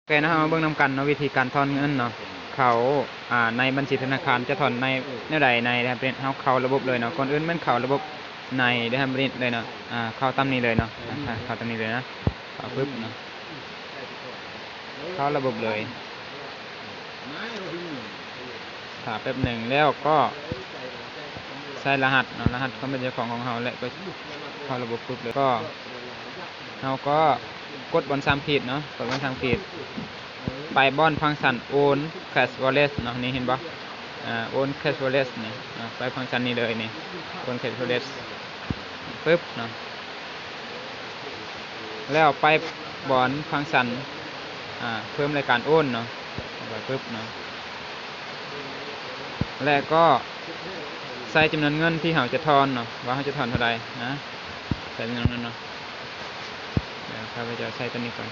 ເຄເນາະ ເຮົາມາເບິ່ງນຳກັນເນາະ ວິທີການຖອນເງິນເນາະ ເຂົ້າ ອ່າ ໃນບັນຊີທະນາຄານ ຈະຖອນໃນແນວໃດ ໃນ ເຂົ້າລະບົບເລີຍເນາະ. ກ່ອນອື່ນແມ່ນເຂົ້າລະບົບໃນ Debit ເລີຍເນາະ ອ່າ ເຂົ້າຕາມນີ້ເລີຍເນາະ ອ່າ ເຂົ້າຕາມນີ້ເລີຍນະ ເຂົ້າປຶບເນາະ ເຂົ້າລະບົບເລີຍ ຖ້າແປັບໜຶ່ງ ແລ້ວກໍໃສ່ລະຫັດເນາະ ລະຫັດຄວາມເປັນເຈົ້າຂອງຂອງເຮົາ ແລ້ວກໍເຂົ້າລະບົບປຶບເລີຍ ກໍ ເຮົາກໍກົດບ່ອນສາມຂີດເນາະ ກົດບ່ອນສາມຂີດ ໄປບ່ອນຟັງຊັນ Own Cash Wallet ເນາະ ນີ້ເຫັນບໍ່ ອ່າ Own Cash Wallet ນີ້ ອ່າ ໄປຟັງຊັນນີ້ເລີຍນີ້ Own Cash Wallet ປຶບເນາະ ແລ້ວໄປບ່ອນຟັງຊັນ ອ່າ ເພີ່ມລາຍການໂອນເນາະ ເຂົ້າໄປປຶບເນາະ ແລະກໍໃສ່ຈຳນວນເງິນທີ່ເຮົາຈະຖອນເນາະ ວ່າເຮົາຈະຖອນເທົ່າໃດນະ ໃສ່ຈຳນວນເງິນເນາະ ດຽວຂ້າພະເຈົ້າໃສ່ຕົວນີ້ກ່ອນ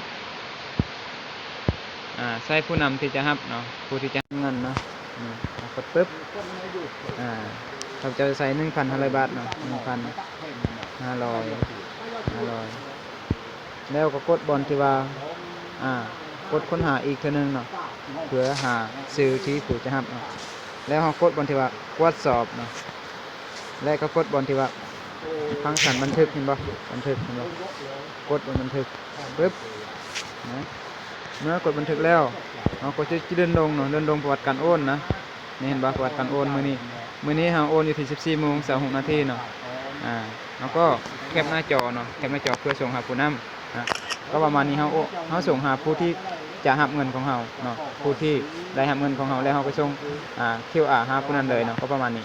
ອ່າ ໃສ່ຜູ້ນຳທີ່ຈະຮັບເນາະ ຜູ້ທີ່ຈະຮັບເງິນເນາະ ນີ້ ເຮົາກົດປຶບ ອ່າ ຂ້າພະເຈົ້າໃສ່ໜຶ່ງພັນຫ້າຮ້ອຍບາດເນາະ ໜຶ່ງພັນຫ້າຮ້ອຍ ຫ້າຮ້ອຍ ແລ້ວກໍກົດບ່ອນທີ່ວ່າ ອ່າ ກົດຄົ້ນຫາອີກເທື່ອໜຶ່ງເນາະ ເພື່ອຫາຊື່ທີ່ຜູ້ຈະຮັບເນາະ ແລ້ວເຮົາກົດບ່ອນທີ່ວ່າກວດສອບເນາະ ແລະກໍກົດບ່ອນທີ່ວ່າຟັງຊັນບັນທຶກ ເຫັນບໍ່ ບັນທຶກ ເຫັນບໍ່ ກົດບ່ອນບັນທຶກປຶບນະ ເມື່ອກົດບັນທຶກແລ້ວ ເຮົາກໍຈະເລື່ອນລົງເນາະ ເລື່ອນລົງປະຫວັດການໂອນນະ ນີ້ເຫັນບໍ່ ປະຫວັດການໂອນມື້ນີ້ ມື້ນີ້ເຮົາໂອນຢູ່ທີ່ສິບສີ່ໂມງຊາວຫົກນາທີເນາະ ອ່າ ເຮົາກໍແຄັບໜ້າຈໍເນາະ ແຄັບໜ້າຈໍເພື່ອສົ່ງຫາຜູ້ນຳນະ ກໍປະມານນີ້ ເຮົາໂອ ເຮົາສົ່ງຫາຜູ້ທີ່ຈະຮັບເງິນຂອງເຮົາເນາະ ຜູ້ທີ່ໄດ້ຮັບເງິນຂອງເຮົາ ແລ້ວເຮົາກໍສົ່ງ ອ່າ ຄິວອາ ຫາຜູ້ນັ້ນເລີຍເນາະ ກໍປະມານນີ້.